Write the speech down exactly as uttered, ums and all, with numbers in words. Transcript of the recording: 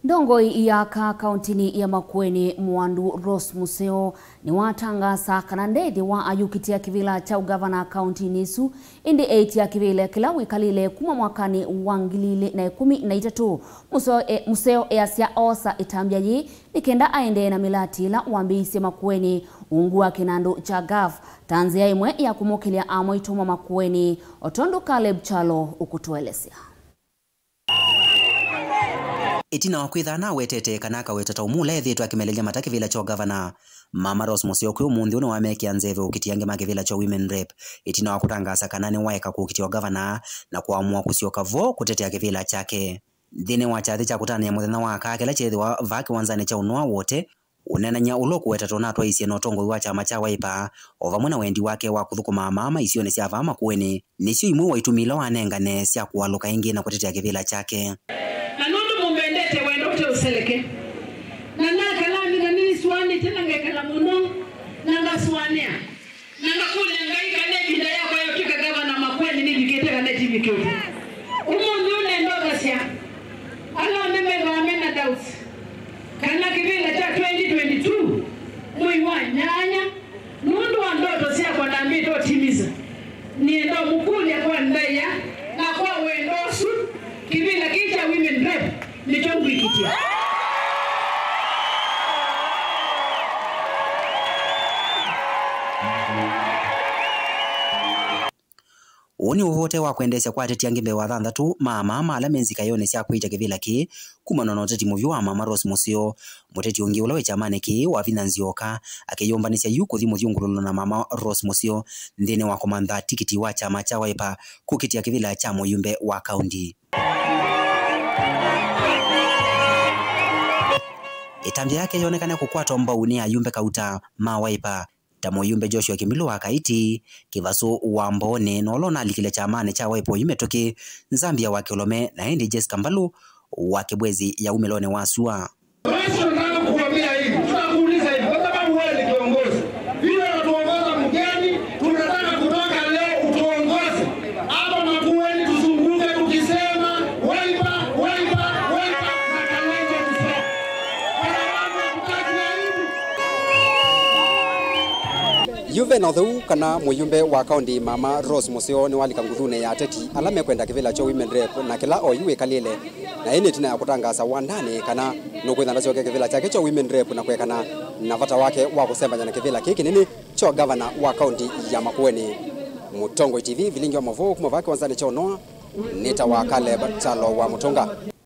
Ndongoi ya aka kauntinĩ ya Makueni, Mwandu Rose Museo, nĩwatangaasa kana ndethĩwa ayũkitĩa kĩvĩla kya ũgavana kauntinĩ ĩsu, ĩndĩ eĩtya kĩvĩla kĩla wĩkalĩle kuma mwakanĩ wa ngili ilĩ na ĩkũmi na itatũ. Museo e-, Museo easya oosa ĩtambya yĩĩ nĩ kenda aendee na mĩlatĩ ĩla wambĩĩisye Makueni ungu wa kĩnandũ kya gov ta nzĩa ĩmwe ya kũmũkĩlya amwaitũ ma Makueni, o tondũ Caleb Kyalo ũkũtũelesya. Ĩtina wa kwĩtha anawetete kana akaweta ta ũmwe ũla ethĩĩtwe akĩmelelya mata kĩvĩla kya ũgavana, Mama Rose Museo kwĩ ũmũnthĩ ũũ nĩwamekĩa nzeve ũkiti angĩ ma kĩvĩla kya Women Rep, ĩtina wa kũtangaasa kana nĩwaeka kũkitĩa ũgavana na kũamũa kũsyoka vo kũtetea kĩvĩla kyake. Nthĩnĩ wa kyathĩ kya kũtanĩa mũthenya wa aka kĩla kyeethĩwa vaa kĩwanzanĩ kya Ũnũa Wote, ũneenany'a ũla ũkũwetetwa na atwaĩĩsye na ũtongoi wa kyama kya Wiper, o vamwe na wendi wake wa kũthũkũma amama isionĩ sya vaa Makueni, nĩsyo imwe wa itumi ila wanengane sya kũalũka ĩngĩ na kũtetea kĩvĩla kyake. Na nũndũ mũmbendete wendo ũte ũseleke, na nakala nĩ na nĩnĩsũanĩte na ngekala mũno na ngasũanĩa, na ngakũlya Ngai kana ĩvinda yakwa ya ũtw'ĩka ngavana Makueni nĩvikĩte kana ĩtivikĩte. Ũmũnthĩ ũũ nenda ũthasya ala onthe methĩwa me na doubts kana kĩvĩla kya twenty twenty-two mwei wa nyanya, nũndũ wa ndoto syakwa ndambĩte ũtimisa, nĩenda ũmũkũlya kwa ndaĩa na kwa wendo ũsu, kĩvĩla kĩĩ kya Women Rep nĩkyo ngwĩkitĩa. Ũũ nĩ ũvote wa kwendeesya kwa ateti angĩ mbee wa thanthatũ ma amama ala me nzikaĩonĩ sya kwĩtya kĩvĩla kĩĩ kumana na ũteti mũvyũ wa Mama Rose Museo. Mũteti ũngĩ ũla wĩ kyamanĩ kĩĩ, Wavinya Nzioka, akĩyũmbanĩsya yu kũthi mũthyũngũlũlo na Mama Rose Museo nthĩnĩ wa kũmantha tikiti wa kyama kya Wiper kũkitĩa kĩvĩla kya mũyumbe wa kaunti. Ĩtambya yake yonekane kũkwatwa mbau nĩ ayumbe kauta ma Wiper, ta mũyumbe Joshua Kĩmbilũ wa Kaiti, Kĩvasũ wa Mbooni, na ũla ũnalikile kyamanĩ kya Wiper oyu mĩtũkĩ, Nzambia wa Kĩũlũme, na ĩndĩ Jessica Mbalũ wa Kĩbwezi ya umĩlonĩ wa sua. Basi tunataka kukuambia hivi, tunakuuliza hivi, kwa sababu wewe ni kiongozi, vile unatuongoza mgeni, tunataka kutoka leo utuongoze. Hapa Makueni tuzunguke tukisema, Wiper, Wiper, Wiper, na Kalonzo Musyoka. Kwa sababu hatutaki aibu. Yu ve na ũtheu kana mũyumbe wa kaunti Mama Rose Museo nĩwalika nguthunĩ ya ateti ala mekwenda kĩvĩla kya Women Rep na kĩla oyu wĩkalĩle, na ĩĩ nĩ ĩtina ya kũtangaasa wandanĩ kana nũkwĩtha ndasyoke kĩvĩla kyake kya Women Rep na kũekana na vata wake wa kũsembany'a na kĩvĩla kĩĩ kĩnene kya gavana wa kaunti ya Makueni. Mũtongoi T V, vilingi wa maũvoo kuma vaa kĩwanzanĩ kya Ũnoa, nĩtawa Caleb Kyalo wa Mũtũnga.